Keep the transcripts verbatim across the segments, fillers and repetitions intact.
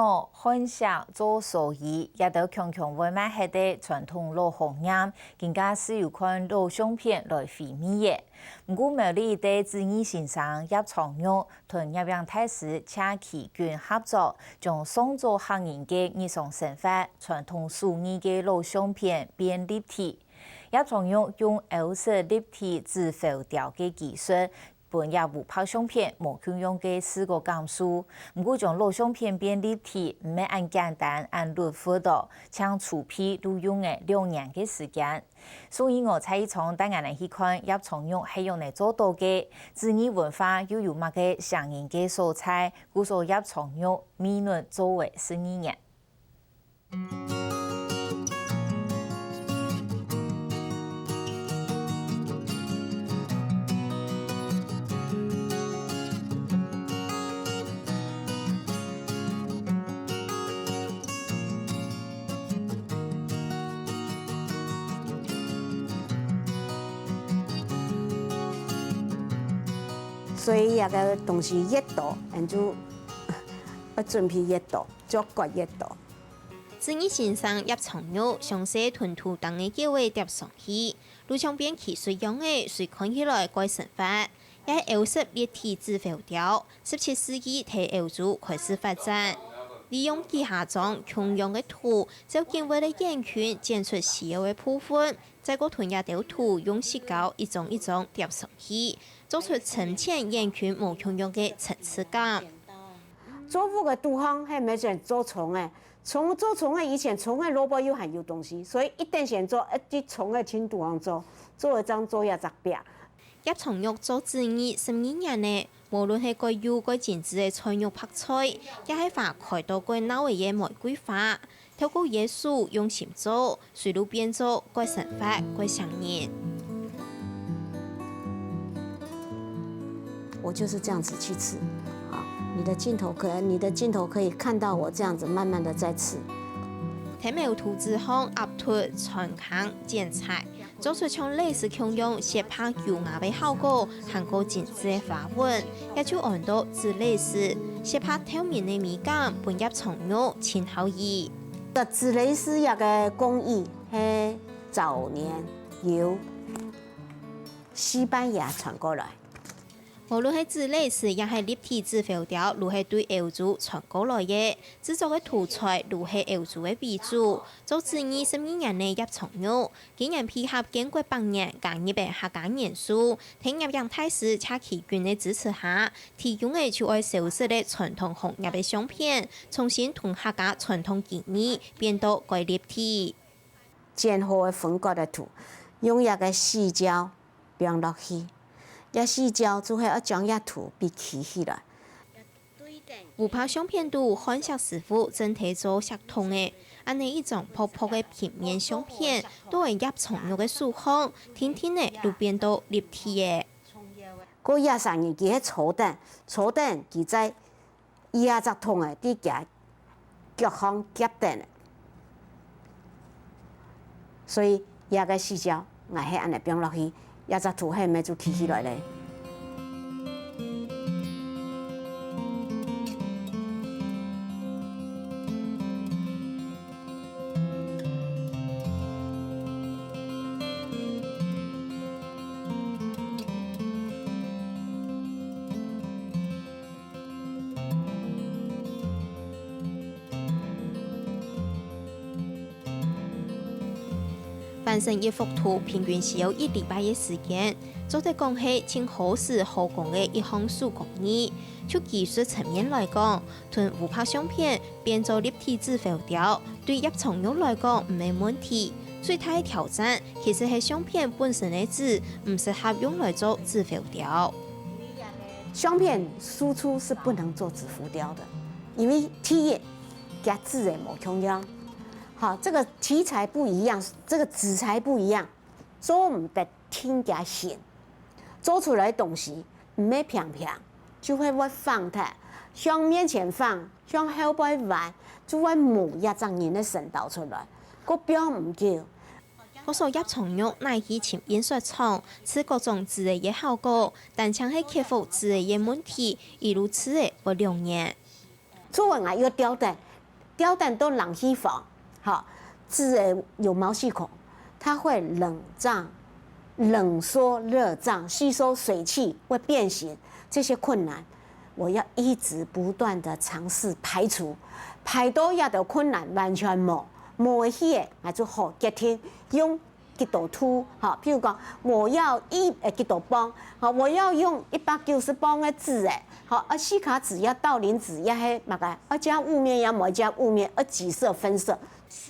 哦，漢石做手藝，這兜強強會賣忒个傳統老行業，今下係有看老相片來回味个。毋過苗栗个紙藝先生葉昌玉同攝影大師謝其均合作，將上早客人个日常生活、傳統手藝个老相片變立體。葉昌玉用歐式立體紙浮雕个技術， 分這烏白相片無共樣个視覺感受。毋過將老相片變立體，毋係恁簡單、恁輪迴哦，淨籌備就用了兩年个時間。所以𠊎再一場帶𠊎等去看葉昌玉係仰仔做到个，紙藝文化又有麼个唌人个所在，故所葉昌玉美濃做了十二年。 所以這个東西越多，𠊎就愛準備越多，就割越多。紙藝先生葉昌玉詳細同圖釘个結尾疊上去，就像變奇術樣仔，雖看起來蓋生活，也係歐式立體紙浮雕，十七世紀在歐洲開始發展。利用幾下張共樣个圖，照緊畫个圓圈剪出需要个部分，再過同這兜圖用錫膠一張一張疊上去，做出深淺圓圈無共樣个層次感。做屋个肚項，係毋係先做窗仔？窗，做窗仔以前，窗仔外背又還有東西，所以一定先做，一隻窗仔盡肚項做，做一張做一隻壁。葉昌玉做紙藝十二年了，無論係蓋幼蓋精緻个菜肉白菜，也係花開到蓋鬧熱个玫瑰花，透過佢个手用心做， 隨就變做蓋生活、蓋唌人。我就是這樣子去刺，好，你的鏡頭可，你的鏡頭可以看到我這樣子慢慢的在刺。在毛圖紙項壓凸、穿孔、剪裁，做出像蕾絲共樣雪白優雅个效果，還過精緻个花紋，也就安到紙蕾絲。雪白透明个美感，分葉昌玉盡好意。這紙蕾絲這个工藝， 係早年由西班牙傳過來。無論係紙蕾絲也係立體紙浮雕，就係對歐洲傳過來个。製作个圖材就係歐洲个為主。做紙藝十二年个葉昌玉，今年配合建國百年加入个客家元素，在攝影大師謝其均个支持下，提供个就愛消失个傳統行業个相片，重新同客家傳統技藝變到蓋立體。 剪好个分割个圖，用這个錫膠放落去。這錫膠就係愛將這圖分佢企起來。烏白相片肚，漢石師傅正在做錫筒仔，恁仔一張薄薄个平面相片，到了葉昌玉个手項，定定仔就變到立體了。過這儕人佢係坐等，坐等佢在 這隻筒仔，在佢腳項夾等。所以這个錫膠，𠊎係恁仔放落去，這隻圖係毋係就企起來咧。 完成一幅圖，平均需要一禮拜个時間，做得講係盡耗時耗工个一項手工藝。就技術層面來講，同烏白相片變做立體紙浮雕，對葉昌玉來講毋係問題。最大个挑戰其實係相片本身个紙毋適合用來做紙浮雕。 相片輸出是不能做紙浮雕的，因為第一，佢紙个無共樣。好，這個題材不一樣，這個紙材不一樣，做毋得定佢形，做出來个東西毋係平平，就會會反忒，向面前反，向後背彎，就會無一隻人个身到出來，過放毋久。 故所葉昌玉哪去尋印刷廠，試各種紙仔个效果，單淨係克服紙仔个問題，一路試仔愛兩年。做完啊，又吊等，吊等到冷氣房，好，紙仔有毛細孔，它會冷脹、冷縮、熱脹，吸收水氣會變形，這些困難，我要一直不斷的嘗試排除，排到這兜困難完全無，無个去个，𠊎就好決定用幾多度，好，譬如講，我要一，呃，幾多磅，好，我要用一百九十磅个紙仔，好，啊，四卡紙也到零紙也係麼个，啊，加霧面也無加霧面，啊，幾色分色。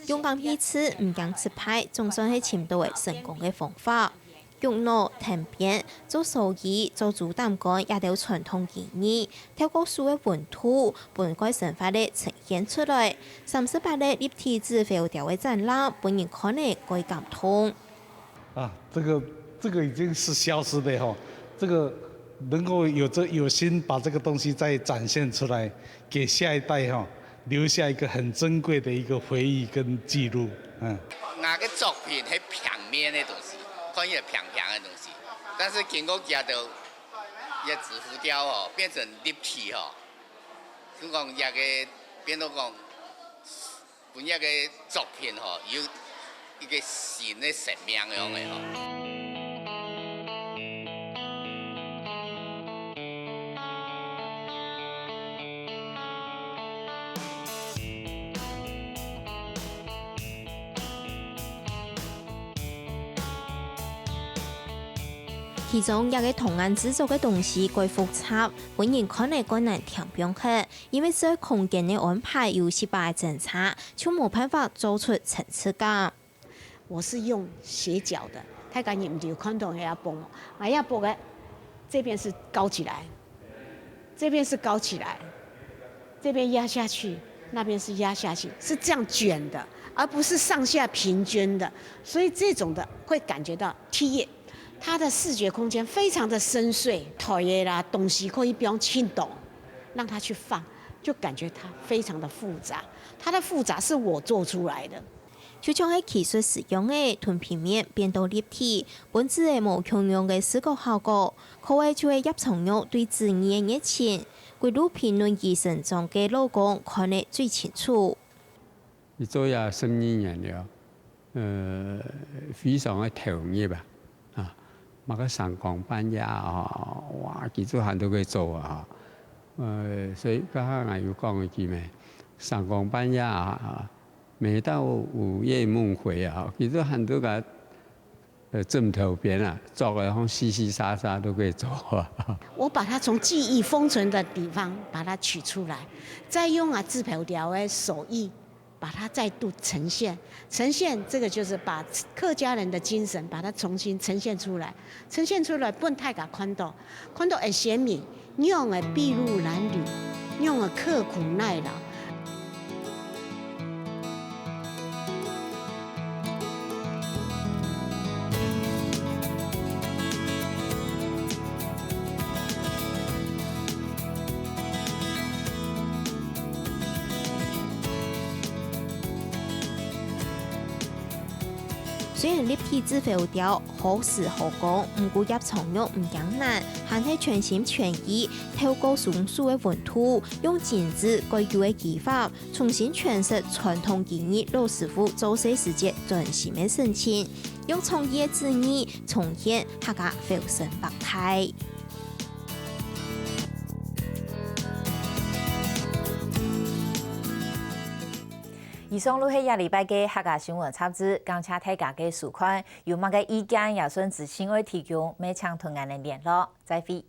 勇敢去試，毋驚失敗，總算係尋到个成功个方法。用腦、藤編、做手機、做豬膽乾，這兜傳統技藝，透過手个溫度，分蓋生活个呈現出來。三十八个立體紙浮雕个展覽，分人看了蓋感動。啊，這個這個已經是消失的哈，這個能夠有這有心把這個東西再展現出來，給下一代哈，留下一個很珍貴的一個回憶跟記錄。嗯。𠊎个作品係平面个東西，看起來平平个東西，但是經過佢兜个紙浮雕哦，變成立體哦，就講這個變到講 分這個作品吼，有一個新个生命樣个吼。其中，這個童顏製作个東西蓋複雜，分人看了蓋難聽放忒。 因為在空間个安排有十八个針差，就無辦法做出層次感。我是用斜角的，大家你們有看到這幅無？啊，這幅个這邊是高起來，這邊是高起來，這邊壓下去，那邊是壓下去，是這樣捲的，而不是上下平均的。所以這種的會感覺到貼頁，它的視覺空間非常的深邃，台的啦，東西可以不用盡多。 讓它去放，就感覺它非常的複雜。它的複雜是我做出來的。就像係技術使用个，同平面變到立體，分紙仔無共樣个視覺效果。可謂就係葉長玉對紙藝个熱情，歸路評論佢成長个老公看得最清楚。 佢做也十二年了，呃，非常个投入啊，啊，麼个三更半夜啊，哇，佢做還都會做啊，呃，所以剛剛𠊎有講一句咩，三更半夜啊，每到午夜夢回啊，佢做還都个，呃，枕頭邊啊，做个好像淅淅沙沙都可以做啊。我把它從記憶封存的地方把它取出來，再用啊紙浮雕个手藝 把它再度呈現。呈現這個就是把客家人的精神把它重新呈現出來，呈現出來分大家看到，看到會鮮明，仰會篳路藍縷，仰會刻苦耐勞。 雖然立體紙浮雕好時好工，毋過葉長玉毋驚難，還係全心全意透過雙手个溫度，用精緻蓋久个技法，重新詮釋傳統技藝老師傅做事時節專心个神情，用創意个紙藝 重現客家浮生百態。以上就係這禮拜个客家新聞雜誌，感謝大家个收看，有麼个意見也順子心愛提供，乜請同𠊎等聯絡。再會。